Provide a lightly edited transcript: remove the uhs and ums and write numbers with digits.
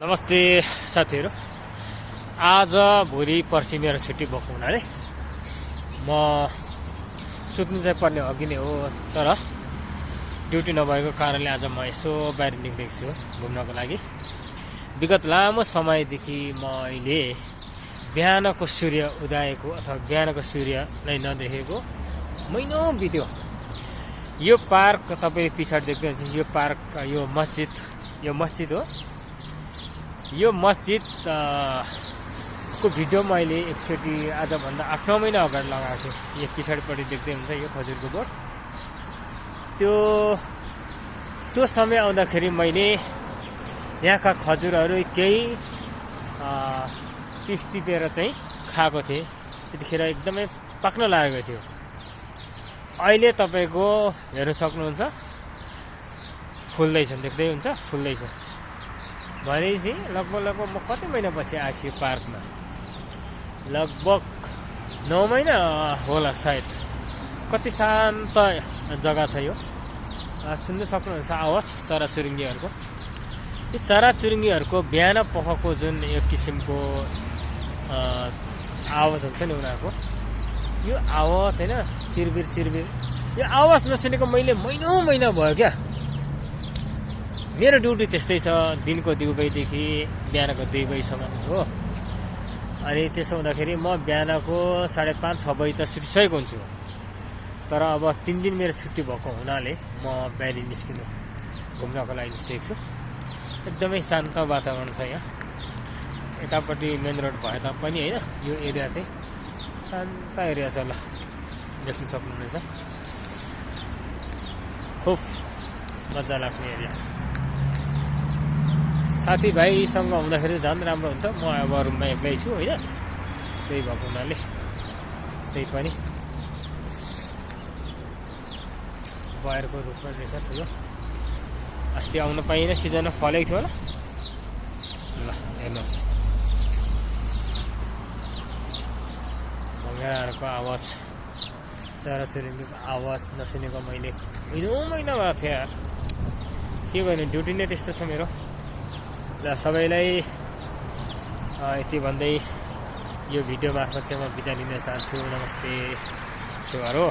नमस्ते साथीहरु। आज भोलि पर्सि मेरो छुट्टी भएको हुनाले म सुत्नु चाहिँ पर्ने अघि नै हो, तर ड्युटी नभएको कारणले आज म यसो बाहिर निक्लेको छु घुम्नको लागि। विगत लामो समयदेखि म अहिले बिहानको सूर्य उदाएको अथवा बिहानको सूर्यलाई नदेखेको महिनौ बित्यो। यो पार्क तपाईले पछाडि देख्दै हुनुहुन्छ, यो पार्क यो मस्जिद हो। यो मस्जिद को भिडियो मैले एकचोटि आजभन्दा 8-9 महिना अगाडि लगाएको थिएँ। यो पछाडिपट्टि देख्दै हुन्छ यो खजुरको बोट। त्यो समय आउँदाखेरि मैले यहाँका खजुरहरू केही पिस टिपेर चाहिँ खाएको थिएँ। त्यतिखेर एकदमै पाक्न लागेको थियो। अहिले तपाईको हेर्न सक्नुहुन्छ फुल्दैछ, देख्दै हुन्छ फुल्दैछ। भनेपछि लगभग म कति महिनापछि आएछु यो पार्कमा, लगभग 9 महिना होला सायद। कति शान्त जग्गा छ यो। सुन्न सक्नुहुन्छ आवाज चराचुरुङ्गीहरूको। यो चराचुरुङ्गीहरूको बिहान पखको जुन एक किसिमको आवाज हुन्छ नि उनीहरूको, यो आवाज हैन चिरबिर यो आवाज नसुनेको मैले महिना भयो क्या। मेरो ड्युटी त्यस्तै छ, दिनको 2 बजेदेखि बिहानको 2 बजेसम्म हो। अनि त्यसो हुँदाखेरि म बिहानको 5:30-6 बजे त सुतिसकेको हुन्छु। तर अब 3 दिन मेरो छुट्टी भएको हुनाले म बाहिर निस्किनु घुम्नको लागि निस्केको छु। एकदमै शान्त वातावरण छ यहाँ। यतापट्टि मेन रोड भए तापनि हैन, यो एरिया चाहिँ शान्त एरिया छ। ल देख्न सक्नुहुनेछ, खुब मजा लाग्ने एरिया। साथीभाइसँग हुँदाखेरि झन् राम्रो हुन्छ। म अब रुममा एक्लै छु हैन, त्यही भएको हुनाले त्यही पनि बाहिरको रुखमा रहेछ ठुलो। अस्ति आउन पाइएन, सिजनमा फलेको थियो होला। ल हेर्नुहोस् भँगेराहरूको आवाज, चराचुरुङ्गीको आवाज नसुनेको मैले महिना भएको थियो यार। के गर्ने, ड्युटी नै त्यस्तो छ मेरो। ल सबैलाई यति भन्दै यो भिडियो मार्फत चाहिँ म बिदा लिन चाहन्छु। नमस्ते, सुहारो।